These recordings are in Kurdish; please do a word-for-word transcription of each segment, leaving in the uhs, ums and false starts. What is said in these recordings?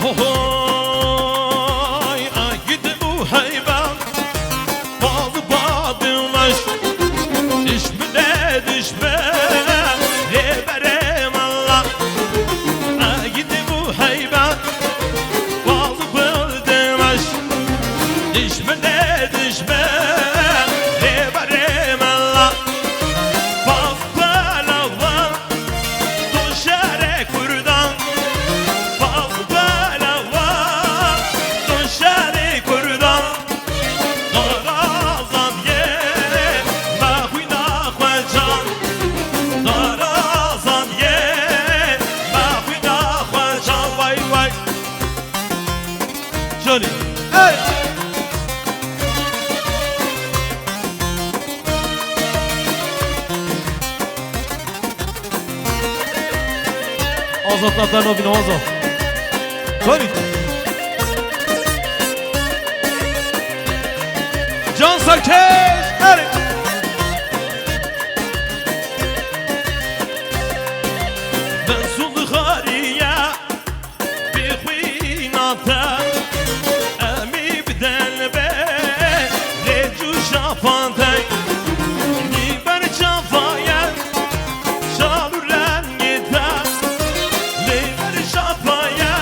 Hohoy, a gidi bu heyba, bal badilaş, dişmine dişme, lê berê mala. A gidi bu heyba, bal badilaş, dişmine dişme, lê berê mala. Bal balawa, tu şerê Kurdan, bal belawa, tu şerê Kurdan. Darazan ye, me xwîna xwe can. Darazan ye, me xwîna xwe can. Way, way. Johnny. Hey! Azad Natanovîn, Azad. Johnny. Can Serkeş, erê. Mesûd Xariye. Bi xwîna te, em ê bi delbê lê cû şafa te. Lê ber çafa ye, şal û rengê te. Lê ber şafa ye,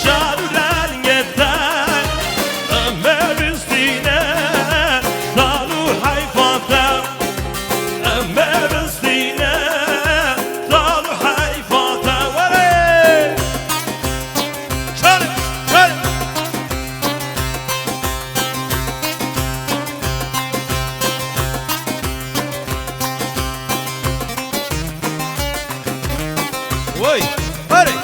şal û rengê te. Em ê bistîne, şal û heyfa te. Em ê bistîne, şal û heyfa te. Were! Çare, çare. Woy, hare.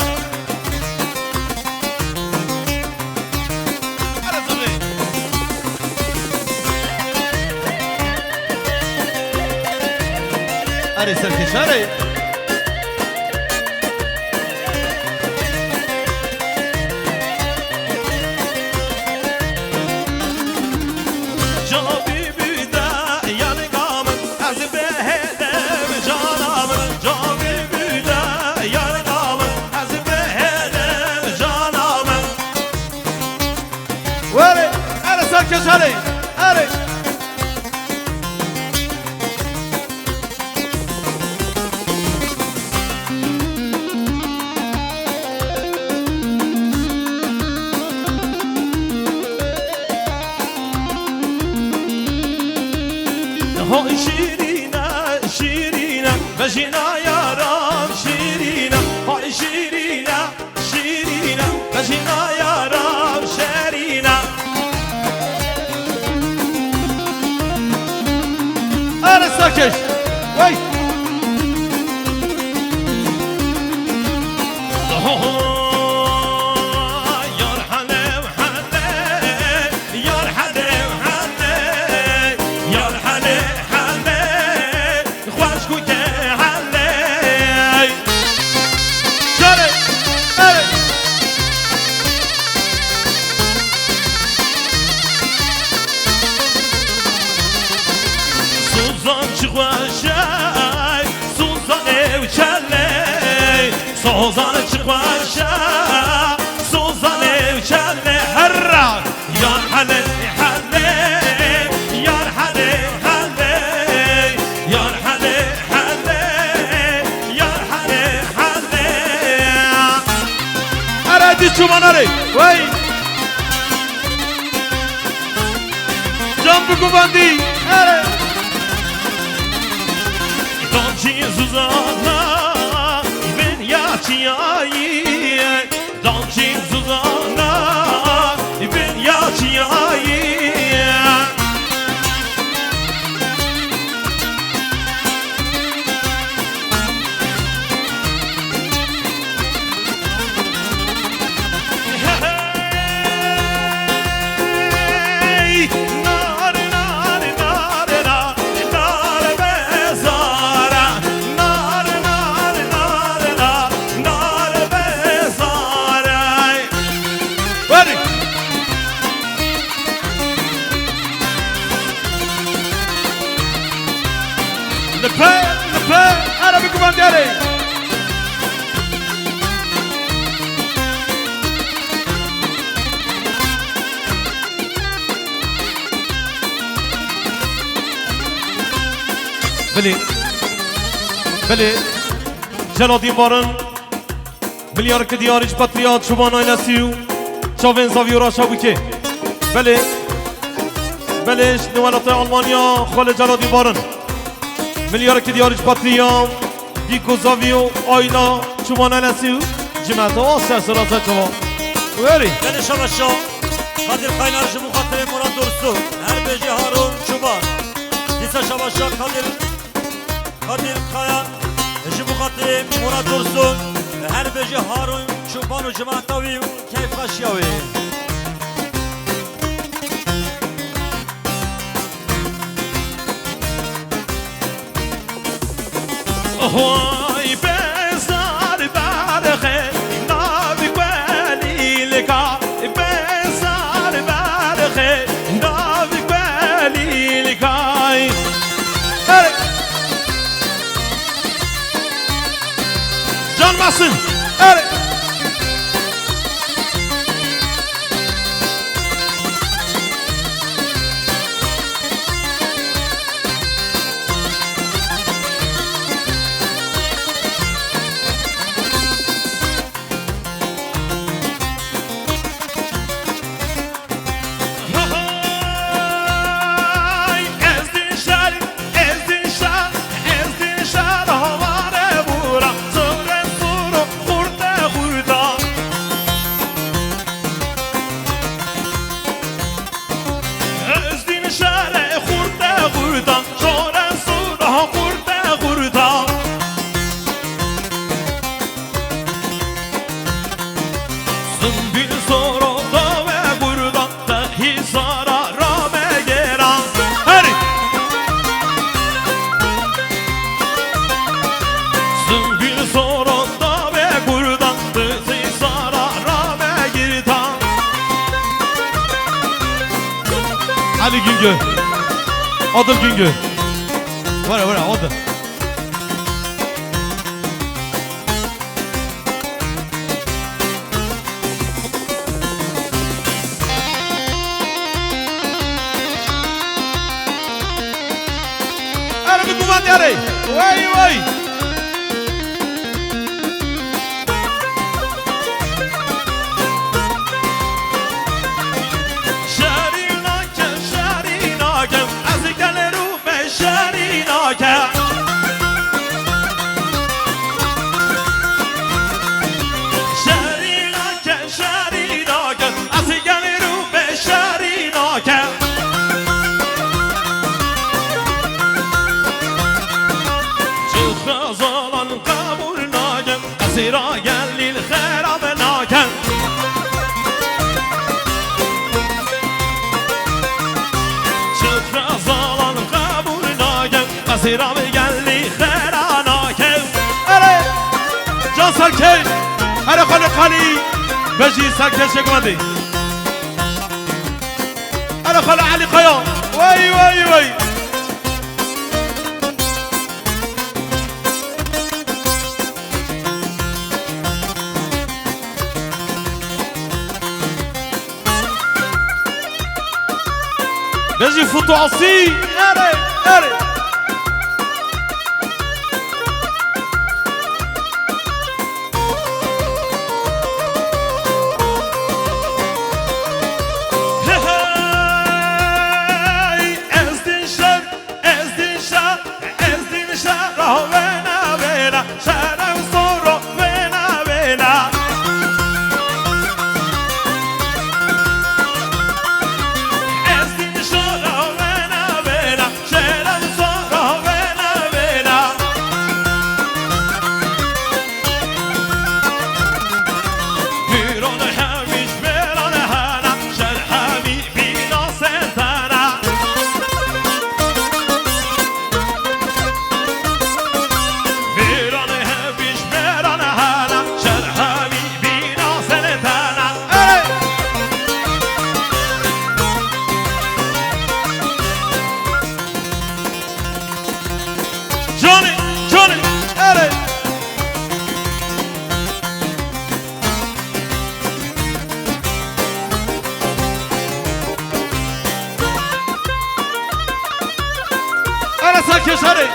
Hare zirê. Hare Serkeş, hare. Cavî bide yalga min, ez bihêlim cana min. Cavî bide yalga min, ez bihêlim cana min. Were, erê Serkeş, erê, erê. Hay şîrîne, şîrîne, bejîna yaram şîrîne. Hay şîrîne, şîrîne, bejîna yaram şerîne. Erê Serkeş. Wey. Yar hele hele, yar hele hele, yar hele hele. Xweşk û kehele. Şerê, erê. Sozan çi xweş e, Sozan ew çele. Sozan çi xweş e, Sozan ew çele. Herra. Yar hele hele, yar hele hele, yar hele hele, yar hele hele. Erê dî çû manarê. Wey. Can bi guvandî. Erê. Dancî zuzana, ben ya çiyayî. Dancî zuzana, bin ya çiyayî. Hey, nar, nar, nar, nar. Nar bezara, nar, nar, nar, nar, nar bezara. Belê. Belê. Celadîn Barin. Milyareke diyarî ji patriya Çoban Aynesî û çavên Zavî û Raşa bûkê. Belê. Belê, ji welatê Almanya, xwelê Celadîn Barin. Milyareke diyarî ji patriya Dîko Zavî û Ayna Çoban Aynesî û cimeta Asya Sirata Çava. Werî. Belê şabaşa. Kadir Kaynar ji bo xatirê Murat Dursun. Her bêjî Harun Çoban. Dîsa şabaşa Kadir Kadir Kaya, ji bo xatirê Murat Dursun, her bêjî Harun Çoban û cemaeta wî û keyfxweşiya wê. Way bezar berxê, navî welîlika. Bezar berxê, navî welîlikay. Erê. Can Masim. Erê. Hay, ez din şer, ez din şer, ez din şer, havare bura, sore soro, xurte xurta. Ez din şere xurte xurta, şore sura xurte xurta. Simbîl soro dave gurda, te hîsara rame gêra. Herî! Simbîl soro dave gurda, te hîsara rame girda. Ali Güngör. Adil Güngör. Were, were, Adil. Erê bi guman diyarê. Wey, wey. Şerî nake, şerî nake, ez gelê rû me şerî nake. Şerî nake, şerî nake, ez gelê rû me şerî nake. Çixa zalan qebûl nake. Qesîra gelî li xera ve nakem. Çiqa zalan qebûl nakem. Qesîra ve gelî xera nakem. Erê! Can Serkey! Erê xalê xalî! Bejî Serkey Şekmendî! Erê xalê Elî Kaya! Wey, wey, wey! Bejî Futu Asî. Erê, erê. Hey, hey, ez din şer, ez din şer, ez din şer, ah, wena, wena. Şerem soro vena vena. Ez din şoro vena vena. Şerem soro vena vena. Pîron hemîş beran hana. Şer hemî bîna sentana. Vîranê hevîş mêranê hana, şer hemî bîna sentana. Ey! Canê, canê, erê! Erê Serkê şerê.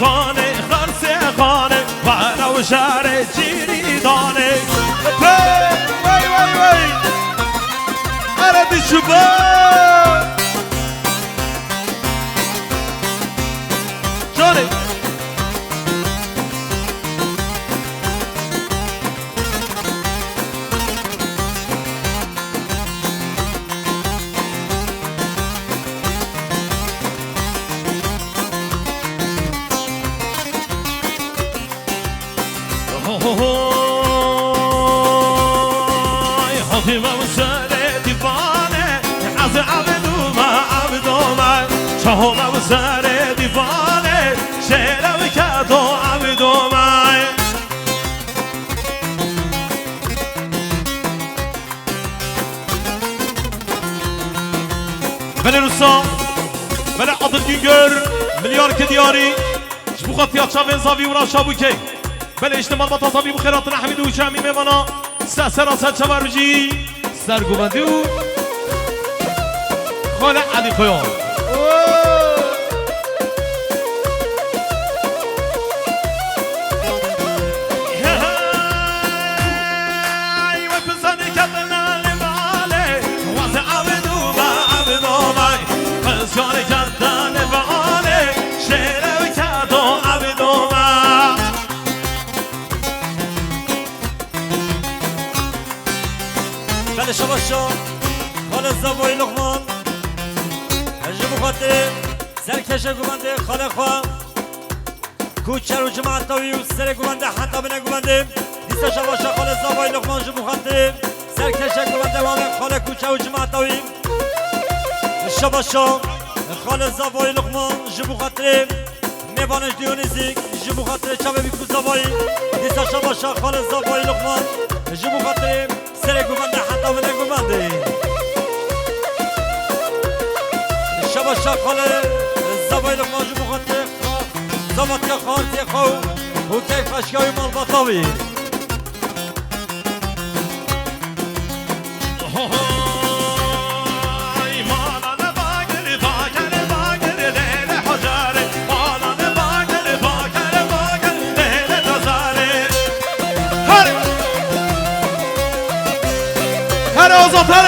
Xanê xersê xanê, were û şerê cîrî danê. Hey, wey, wey, wey. Here dişuba. Canê. Hoy, hotî me serê dîvane, ez evdû me, evdû me. Çaho me serê dîvane, şêre wike do evdû me. Belê Rûsa, belê Adil Güngör, Milyar Kidyarî, ji bo xatiya çavên zavî û raşa bûkê. Belê îşte malbata zavî bi xêr hatin Ehmîd û Şemî mêvana, se sera ser çavar bijî, ser govendî û Xale Elî Koyan. Hey, we pisanî ketine li malê, wazê avê dû ve, avê dû ve. Pisanî ketine li malê, şêre wê keto avê dû ve. Belê şabaşa, xale Zavoyê Luqman. Ji bo xatirê serkeşa guvendê xale xwe. Ku çer û cemaeta wî û serê guvende heta bine guvendê. Dîsa şabaşa xale Zavoyê Luqman ji bo xatirê serkeşa guvende mame xale ku çer û cemaeta wî. Şabaşa xale Zavoyê Luqman ji bo xatirê mêvanê ji dî û nêzîk, ji bo xatirê çavê wî ku Zavoyî. Dîsa şabaşa xale Zavoyê Luqman ji bo xatirê serê guvende heta bine guvendê. Şabaşa xale Zavoyê Luqman ji bo xatirê Zavatiya xartiyê xwe û keyf xweşiya wî malbata wî. Hay, mala ne bagirî, bagirî, bagirî, lê lê hacarê. Mala ne bagirî, bagirî, bagirî, lê lê dazarê. Her, her Azad, her.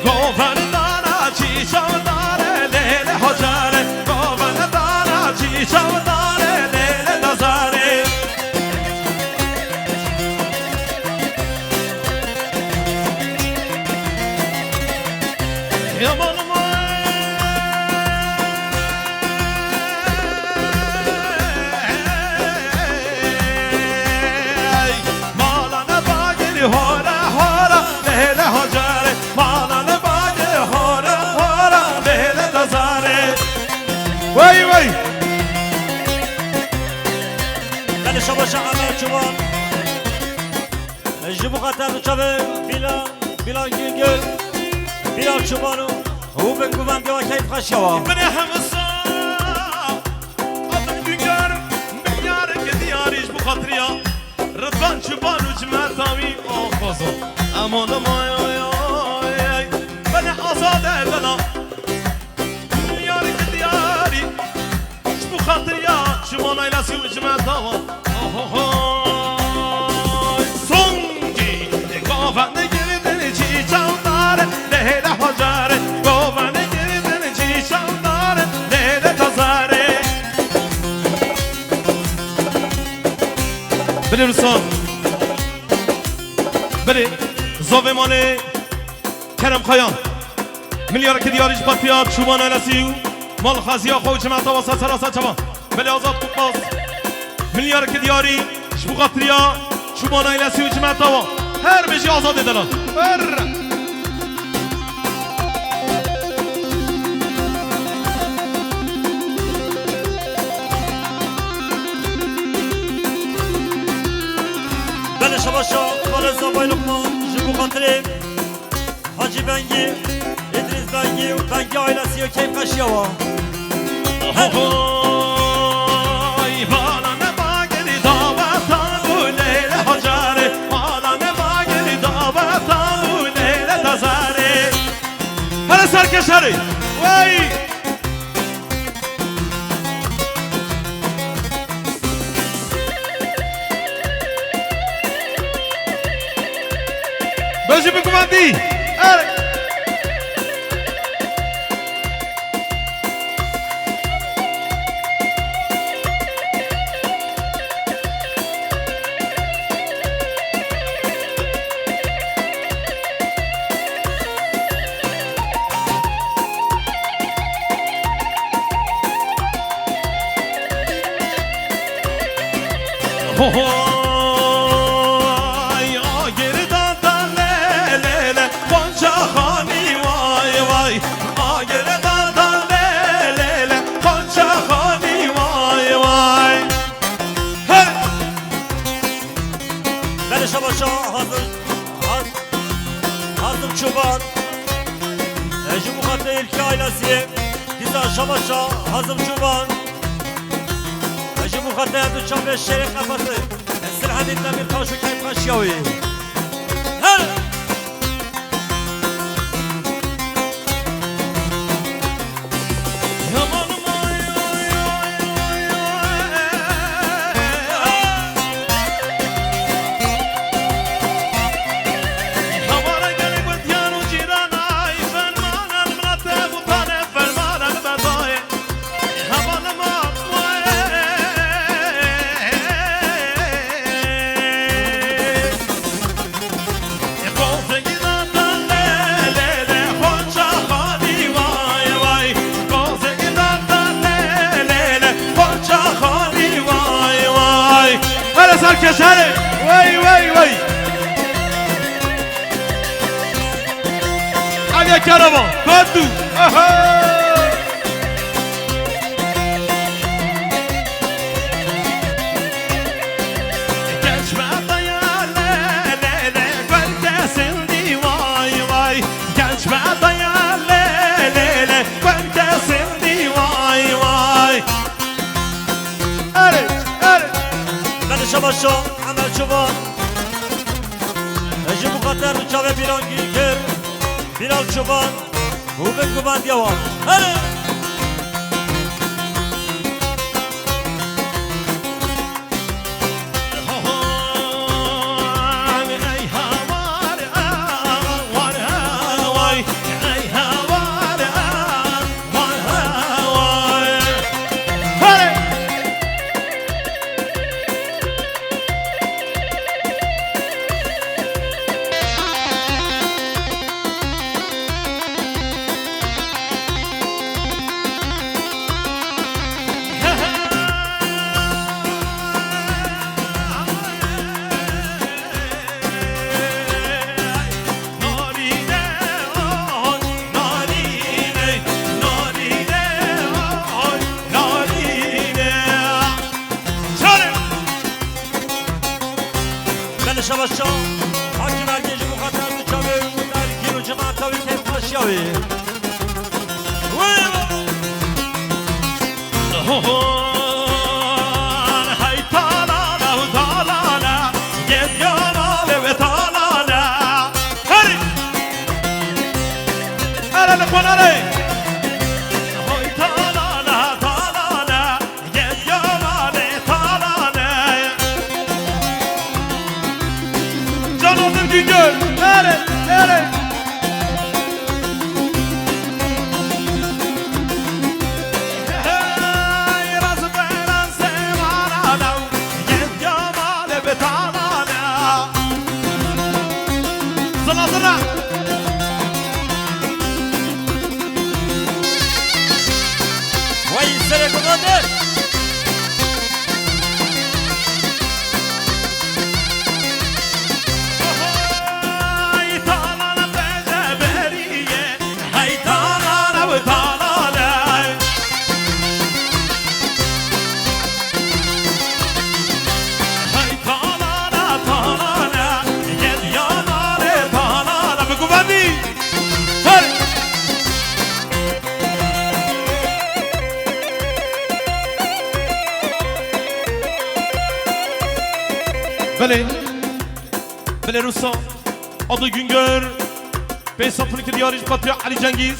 Govendana çî çavdare, lê lê hacarê. Govendana çî çavdare, lê lê dazarê. Yaman Mala ne bagirî hora hora, lê lê hacarê. Mala ne bagirî hora hora, lê lê dazarê. Wey, wey. Belê şabaşa Emer Çoban. Ji bo xatir çavê Bila, Bila Güngör, Bila Çoban û bin guvendiya keyf xweşiya wa. Binê hemisa, Adil Güngör, Milyar Kidyarî ji bo xatiriya Ridvan Çoban û cimeta wî axwazo. Aman, aman, ay, ay, ay. Belê Azadê dila. Milyar Kidyarî, ji bo xatiriya Çoban Eylasî û cimeta wan. Ahohoy. Songî, govende girtin çî çavdare, lê lê hacarê. Govende girtin çî çavdare, lê lê dazarê. Belê Rûsa. Belê, zavê malê Kerem Kayan. Milyar Kidyarî ji xatiriya Çoban Eylasî û malxeziya xwe û cimeta wa ser sera ser çavan. Belê Azad Kutbaz. Milyar Kidyarî ji bo xatiriya Çoban Eylasî û cimeta wa. Her bijî Azadê delal. Her. Belê şabaşa xalê Zavay Luqman ji bo xatirê Hacî Bengî, Îdrîs Bengî û Bengî ailesî û keyf xweşiya wa. Hoy, bala ne bagirî dawetan û lêlê hacarê, bala ne Herkes herê. Wey! Bejî bi gumandî. Erê. Hohoy, agir dada le, le, le, Xonça Xanî, vay, vay. Agir dada le, le, le, Xonça Xanî, vay, vay. Hey! Belê şabaşa hazır, haz-, hazır çoban. E, ji bo xatirê Îlkî ailesiyê, dîsa şabaşa hazır çoban. E, ji bo xatirê du çavê şêrê qefesê. Sirhedê Demîrtaş û keyfxweşiya wê. Her! Hele ser kes hele. Wey, wey, wey. Aliye Kerema. Fatu. Aha. Genç ve daya le, le, le, gel kesildi vay, vay. Genç ve daya le, le, le, gel kesildi vay, vay. Erê, erê. Belê şabaşo, Emel Çoban. Ji bo xatir çavê Bîran Gîkir, Bîran Çoban. Û bi gumandiya wan. Hele! Belê şabaş çaw. Hakim Ergin ji bo xatir du çavê û Ergin û cemaeta wî keyfxweşiya wê. Wê baba. Hey talana, talana, gel yana ve ve talana. Hey! Hele li konarê. Hey talana, talana. Gel yana ve talane. Can oldum Güngör. Ere, ere. Hey, raz be raz semana. Gel yana ve ve talane. Zıla zıla. Vay, serê gumandir. Hey, talana beze beriye. Hey, talana ve talane. Hey, talana, talana. Gel yana ve talana. Bi guvendî. Hey! Belê. Belê Rusa. Adı Güngör. Pêsa pulkî diyarî ji xatirê Elî Cengîz.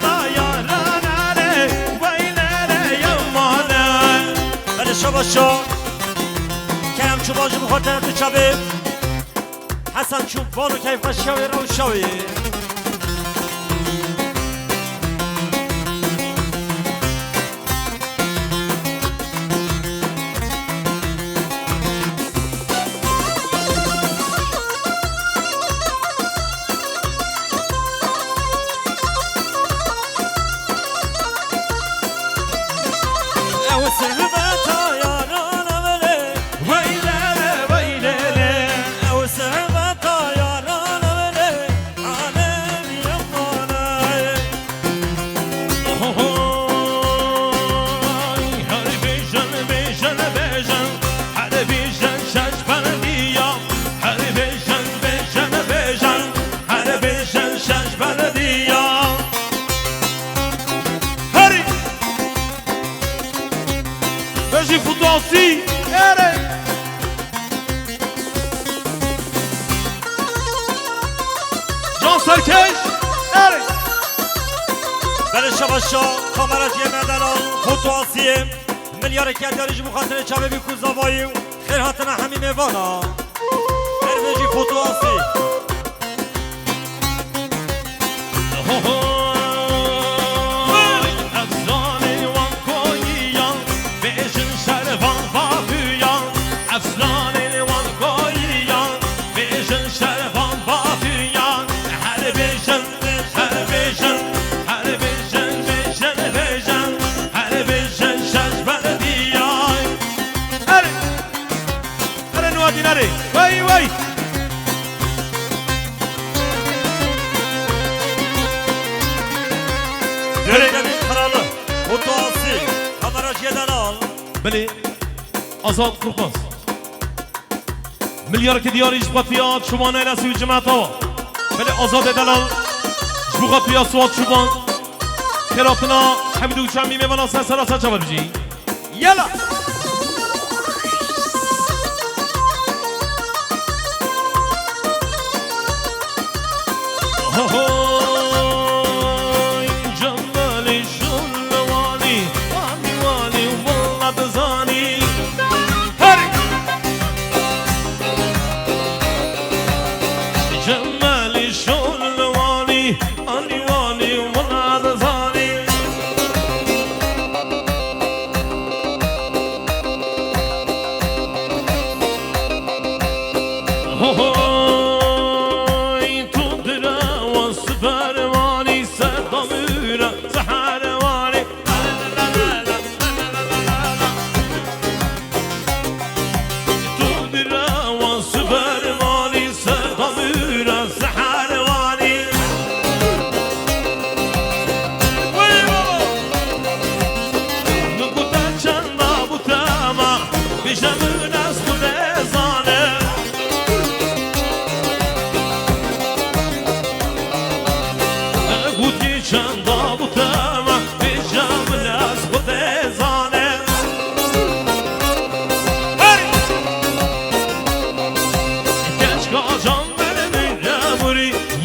Belê şabaşa. Kerem Çoban ji bo xwe te tu çavê. Hesen Çoban û keyfxweşiya wê rewşa wê. Ew sirbeta yarana belê. Weylele, weylele. Ew sirbeta yarana belê. Alem yamane. Ohoy, her bêjin, bêjin, bêjin. Her bêjin şeş belediya. Her bêjin, bêjin, bêjin. Her bêjin şeş belediya. Herî. Bejî Futû Asî. Erê. Can Serkeş. Erê. Belê şabaşa, kameraciyê me delal, Futû Asiyê. Milyareke diyarî ji bo xatirê çavê bî ku zavayî û xêr hatina hemî mêvana. Her bêjî Futû Asî. Efsanên wan koyiyan, bêjin şervan vafiyan. Efsanên wan koyiyan, bêjin şervan vafiyan. Her bêjin, her bêjin, her bêjin, bêjin, bêjin. Her bêjin şeş belediyan. Her Ere Nuha Dînarê. Wey, wey. Dere Demîr Kralı. Mutlu Asi. Kamera Cedelal. Belê. Azad Kurmaz. Milyareke diyarî ji xatiya Çoban Eylesî û cemaeta wa. Belê Azadê Delal. Ji bo xatiya Suat Çoban. Xêratina Hemîd û Çemî mêvana ser sera ser çaver bijî. Yala. Hoy, Cemalî şûn li wanî, wanî, wanî, wela dizanî. Herî. Cemalî şûn li wanî, anî, wanî, wela dizanî.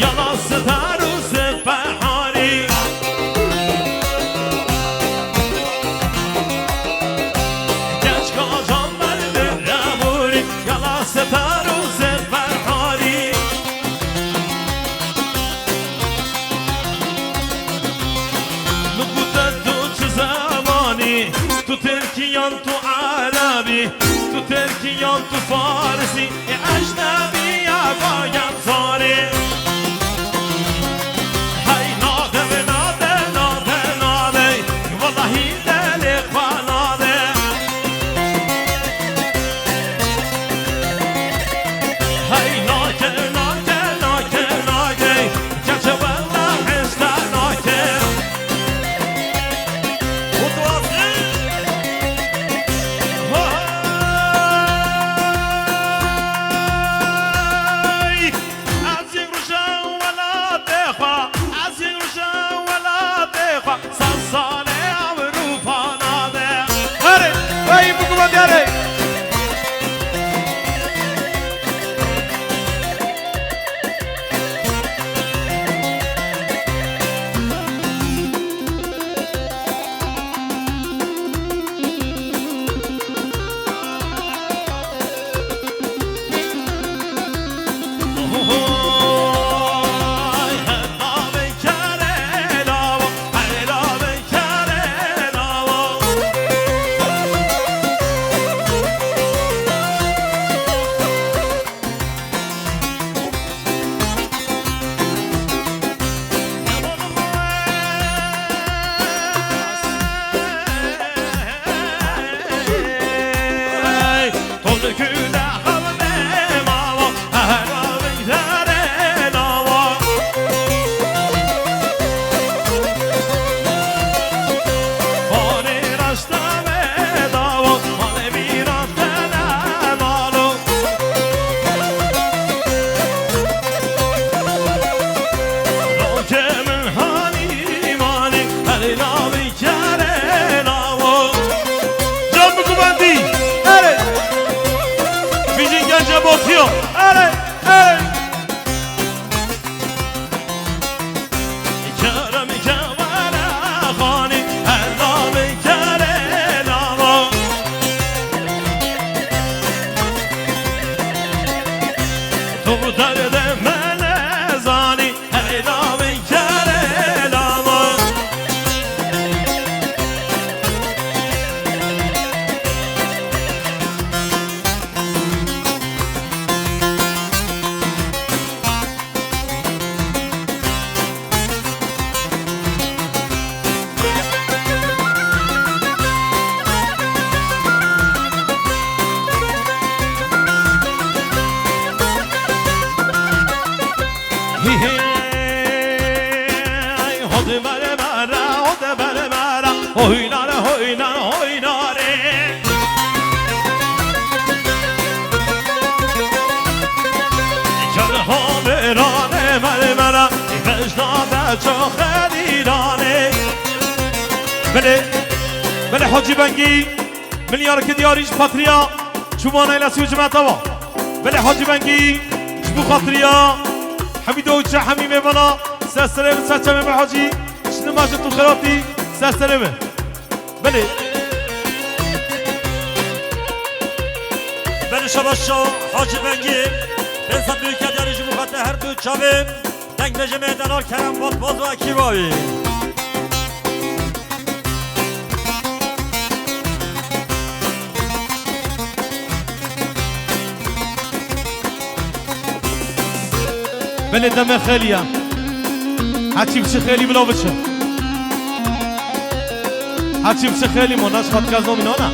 Yala sitar û sipeharî. Keşka can merdin remûrî. Yala sitar û sipeharî. Min gote tu çi zemanî? Tu tirkî yan tu erebî? Tu tirkî yan tu farisî? Ê ecnebî ya bayan zarê. Hey nade, nade, nade, nade. Wellahî delê xwe nade. Hey nake, nake, nake, nake. Keçe wella hesta nake. Mutwazî. Hey! Ezî rûşa welatê xwe, ezî rûşa welatê xwe, sed salê Ewropa nade. Erê, hey, bigumandî, erê. Can bigumandî. Erê. Vî jî gence botiyo. Erê. Erê. Kerem kevere xanî, her navê kerê lava. Tu derdê me nezanî, her navê kerê lava. Hî hî, hode bere bere, hode bere bere, hoynare, hoynar, hoynare. Gel haberane mermere, vecda de çok xelîlane. Belê, belê Hacî Bengî, milyareke diyarî ji patriya çûmana îlasî û cemeta wa. Belê Hacî Bengî, ji bo xatriya Hemîdo û çe hemî mêvana, ser serê min, ser çemê min Hacî, ji nima ji tu xeratî, ser serê min. Belê. Belê şabaş şo Hacî Bengî. Pênc sed û yek diyarî ji bo xatirê her du çavê. Dengbêjê me Delal Kerem Batbaz û ekîba wî. Belê deme xêlî ya. Heçî biçi xêlî bila biçi. Heçî biçi xêlî mo, naş xatika zomî nana.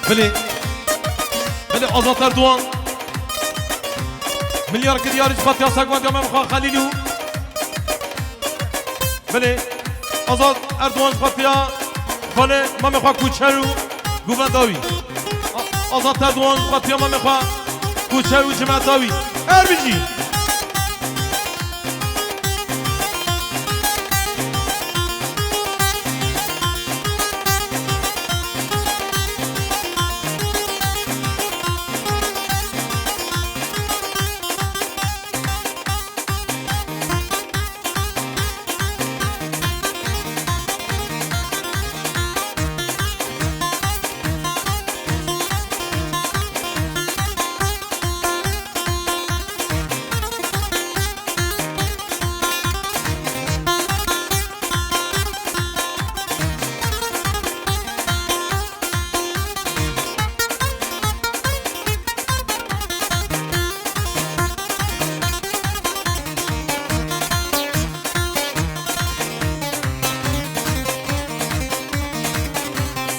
Belê. Belê, Azad Erdoğan. Milyareke diyarî ji xatirê Segwandiya me Mixwa Xelîlî û. Belê, Azad. Erdogan ji xwe tiya xalê mamê xwe Kuçer û guvenda wî. A-, Azad Erdogan ji xwe tiya mamê xwe Kuçer û cimeta wî. Erbijî.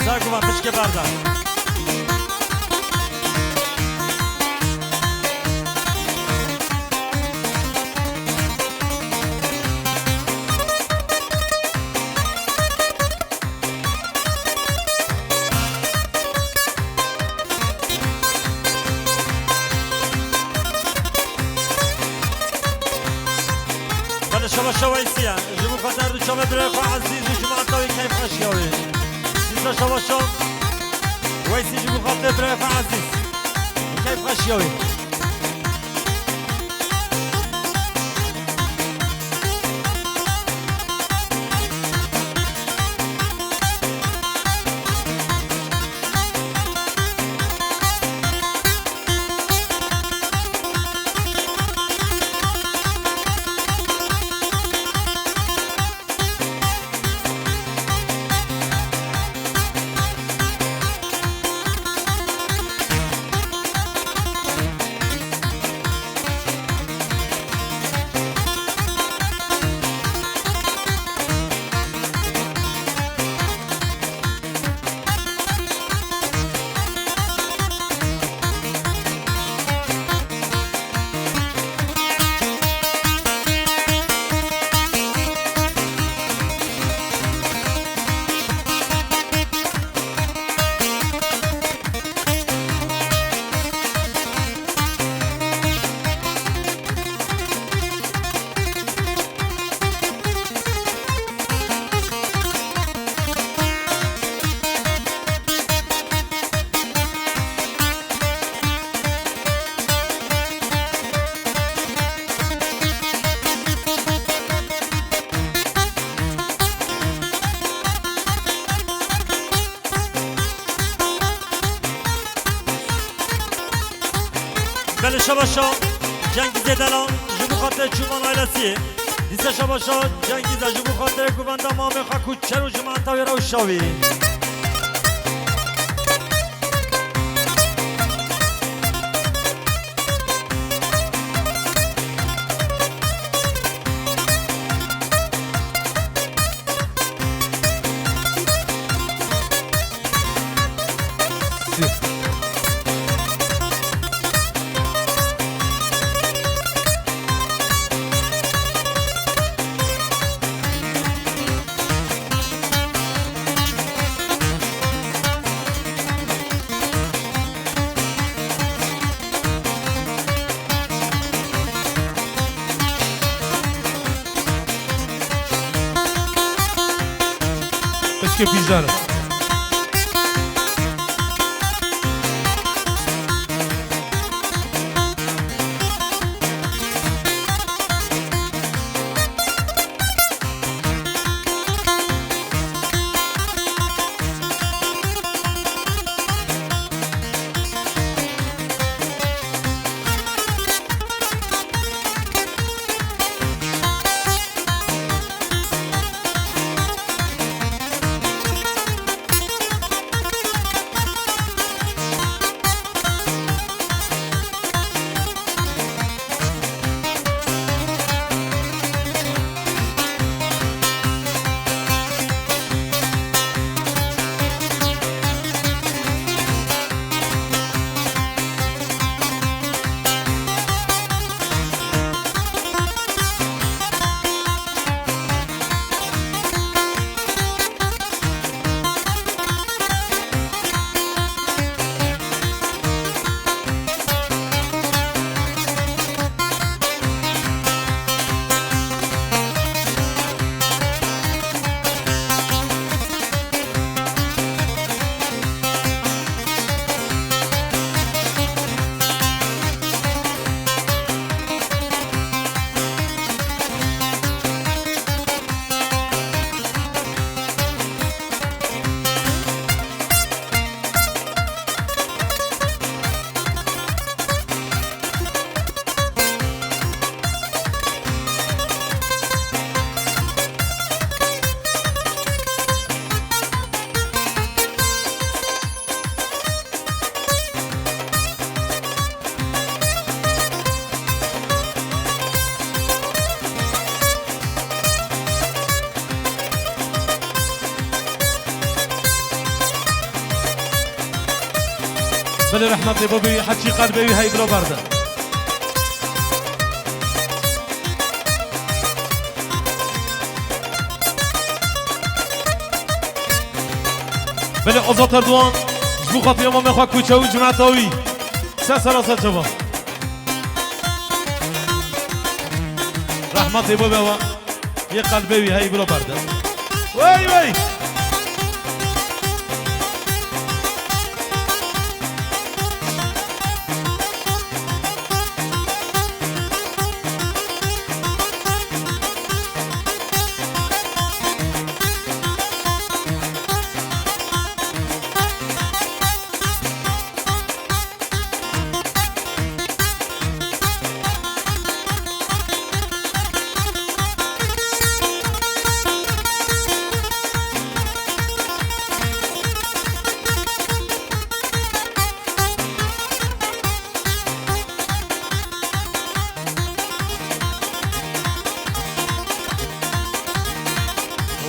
Ser guvan pişke berda. Belê şaba şaba Weysî ye. Ji bo xatir du çavê birayê xwe ezîz û cimata wî keyf xweşiya wî. Dîsa şaba şab Weysî ji bo xatir birayê xwe ezîz. Keyf xweşiya wî. Belê şaba şa Cengîzê Delal ji bo xatirê Çûman ailesî. Dîsa şaba şa Cengîz e ji bo xatirê guvenda mamê xwe ku çer û cimata wê re û şawî. Pişkê pîjdan e. Belê rehmetê bibî, heçî qelbê wî hey bira berde. Belê Azad Erdoğan, ji bo xatirê mamê xwe Koçe û cimeta wî. Ser sera ser çava. Rehmetê bibî we. Yê qelbê wî hey bira berde. Wey wey.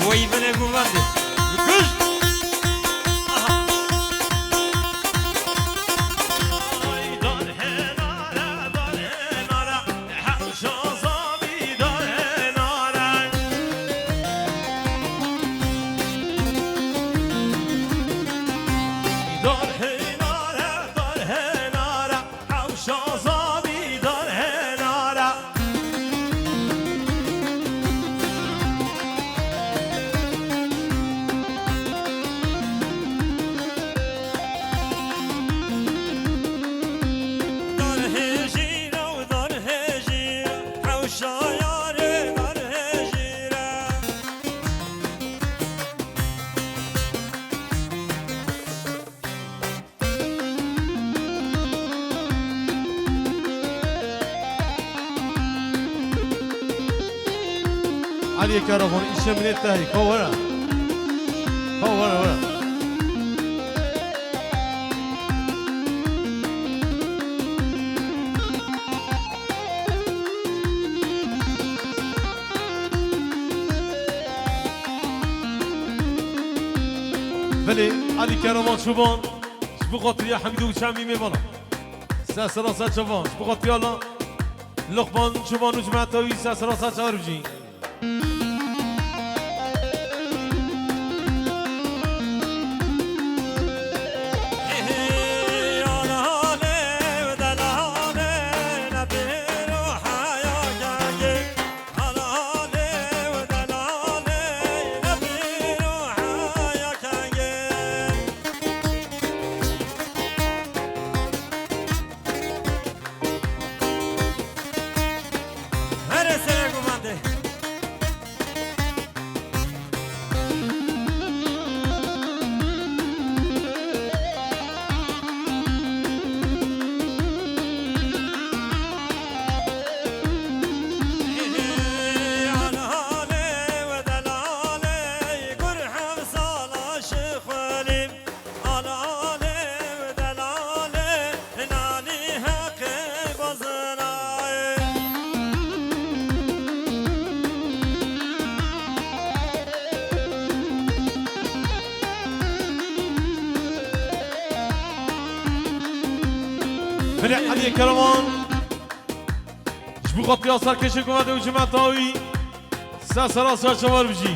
Wey binê guvendê. Kuşt. Aha. Ay, dar henare, dar henare. Aliyê Karavan, îşê min ê tehî, ka were. Ka were, were. Belê, Alî Keraman Çoban, ji bo xatiriya Hemîd û Çemî mêvana. Ser sera ser çavan, ji bo xatiriya la Luqman Çoban û cimeta wî ser sera ser çavan bijî. Here sere gumandê. Belê Eliyê Keraman, ji bo xatiriya serkeşê ku me de û cimeta wî, ser sera ser çavan bijî.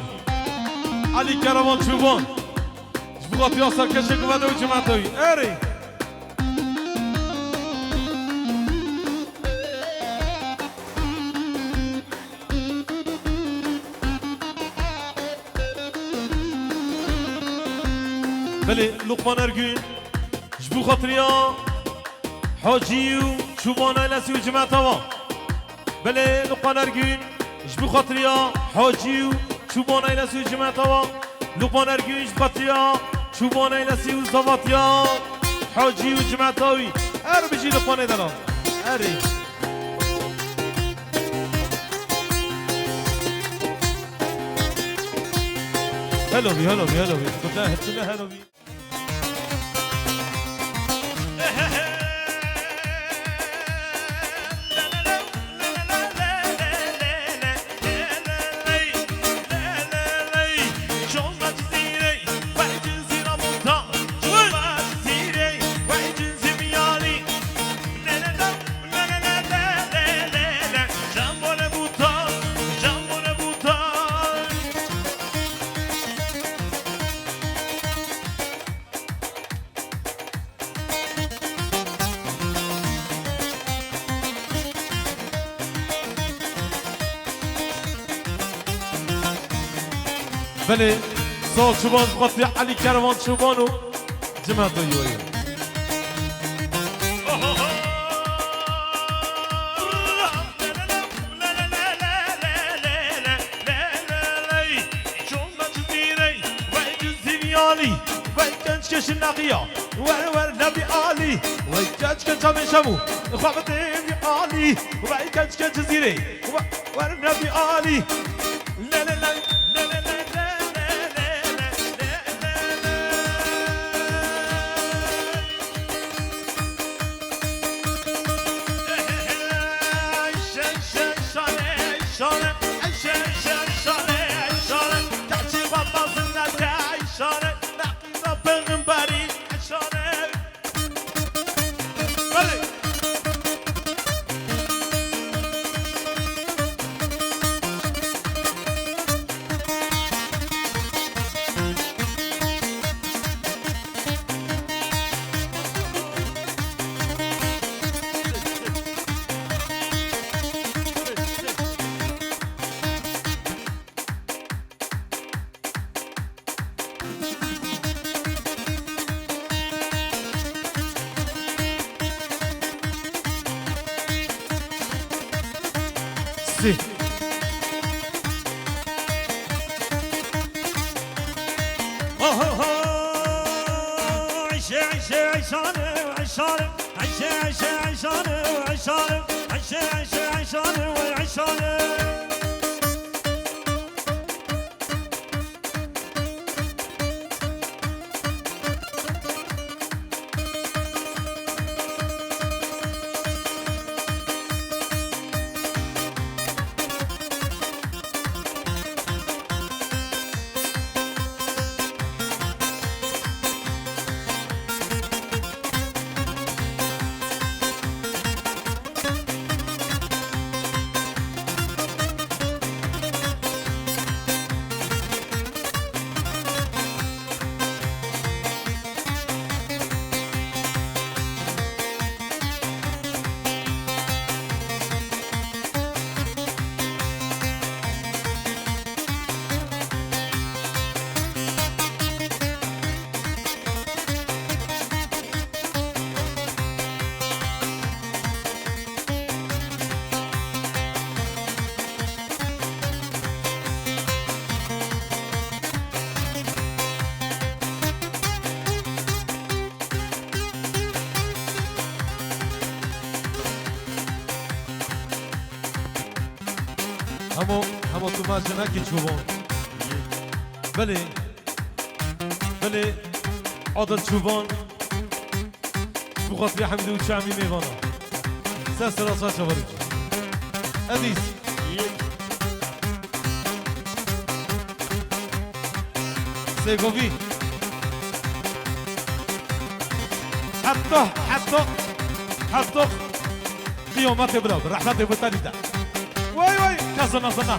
Elî Keraman Çoban, ji bo xatiriya serkeşê ku me de û cimeta wî. Erê! Belê, Luqman Ergün, ji bo xatiriya Hacî û Çoban Eylesî û cimeta wan. Belê, Luqman Ergün, ji bo xatiriya Hacî û Çoban Eylesî û cimeta wan. Luqman Ergün, ji bo xatiriya Çoban Eylesî û zavatiya Hacî û cimeta wî. Er bijî Luqmanê delal. Erê. Helo bî, helo bî, helo bî. Xuda hepsine helo bî. Belê, sağ ol Çoban, xatirê Elî Kervan Çoban û Cimento Yoyê. Çûna Cizîrê, vey Cizîrî Alî, vey genç keşin nexiya, wer wer nebî Alî, vey genç keşa min şemû, xwe bidê vî Alî, vey genç keş Cizîrê. Wa-, wer nebî Alî. Le, le, le, le, le, le, le, le, le, le, le, le. Şe, şe, şale, şale, şe, şe, şale, şale. Keçî babasına te şale, nakîna peyxemberî şale. Belê. Sê. Ho, ho, ho. Ayşe, Ayşe, Ayşane, Ayşane. Ayşe, Ayşe, Ayşane, Ayşane. Ayşe, Ayşe, Ayşane, Ayşane. Hemo, hemo tu ma jinekî Çoban. Belê. Belê. Adil Çoban. Ji bo xatirê Hemdî û Çemî mêvana. Ser sera saça verû. Edîs. Sêgovî. Heta, heta, heta qiyametê bira, bi rehmetê bi tenî de. Way, way, kesa nazana.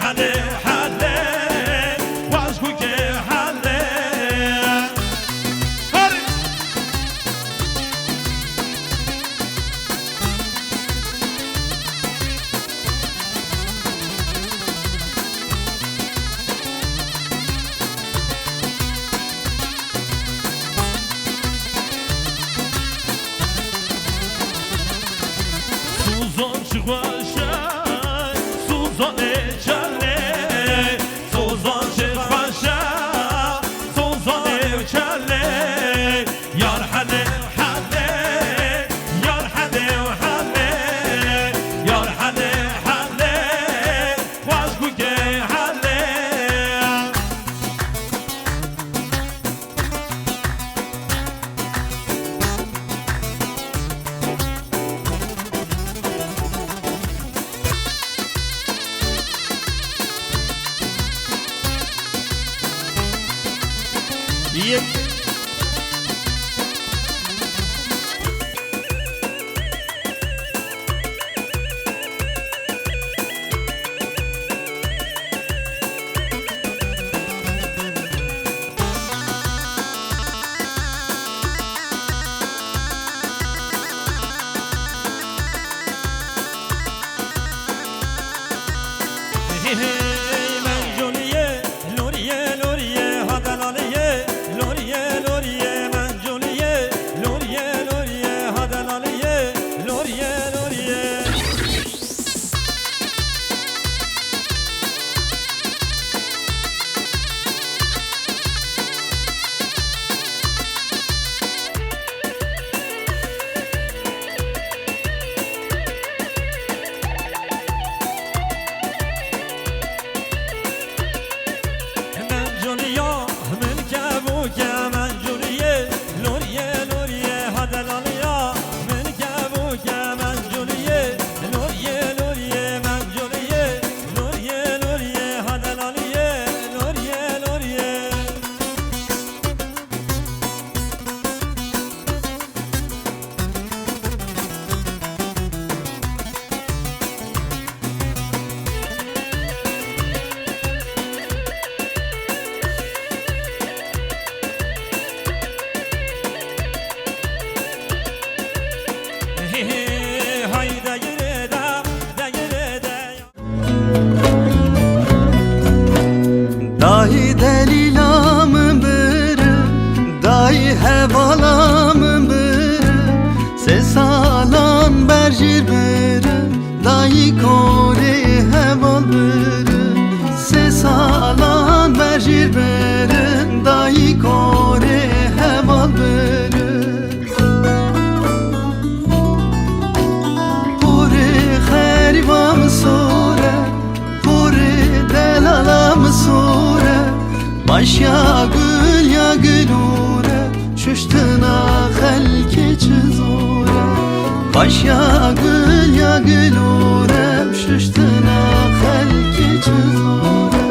Helê, helê, xweş gukê helê. Herî. Suzan çi xweş e, Suzanê çelê, Suzan çi xweş e, Suzanê çelê. Yar helê, helê, yar helê, helê, yar helê, helê, xweş gukê helê. Yek. Hey, hey, men Culiyê, Loriyê, Loriyê, ha delaliyê, Loriyê, Loriyê, men Culiyê, Loriyê, Loriyê, ha delaliyê, Loriyê, Loriyê. Mencûliya min kevûke, mencûliyê, loriyê, loriyê, ha delaliya min kevûke, mencûliyê, loriyê, loriyê, mencûliyê, loriyê, loriyê, ha delaliyê, loriyê, loriyê. Hey, hey, hay, degire de, degire de. Dayî delîla min bir, dayî hevala min bir, sê salan ber jîr bir, dayî korê heval bir, sê salan ber jîr bir, dayî korê heval bir. Porê xerîba min sor e, porê delala min sor e. Baş ya gul ya gulûre, şuştina xelkê çi zor e. Baş ya gul ya gulûre, şuştina xelkê çi zor e.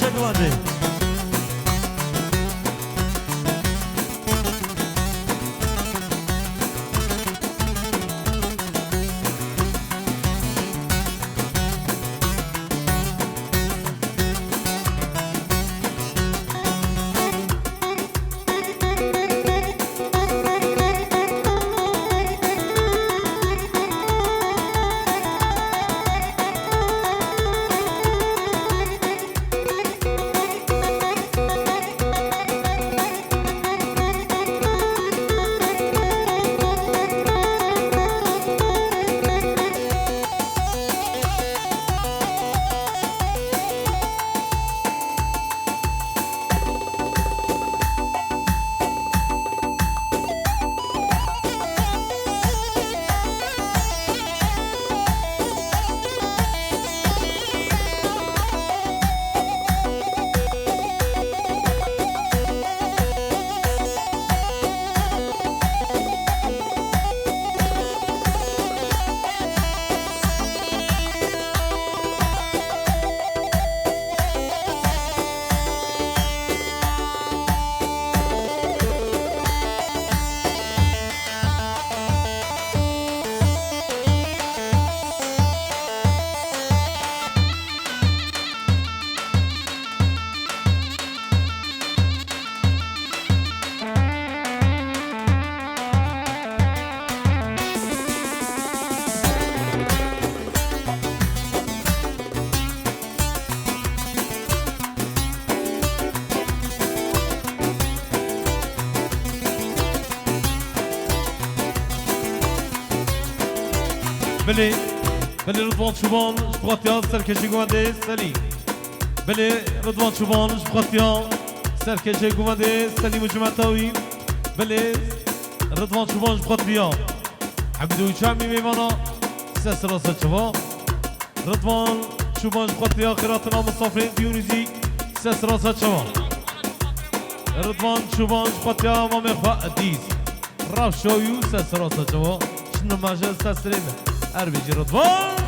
Çek wandê. Bilê, bilê Ridwan Çoban ji xwatiya serkêşî guhende Selî. Bilê Ridwan Çoban ji xwatiya serkêşê guhende Selî Mucimeta wî. Bilê Ridwan Çoban ji xwatiya Hemîd û Çamî mêvana se sira se çava. Ridwan Çoban ji xwatiya xêratina misafirên Diyonîzî se sira se çava. Ridwan Çoban ji xwatiya mamê xwe Edîz. Rafşawî û se sira se çava. Çi nimaje se sirê me. Erbî jî Ridwan.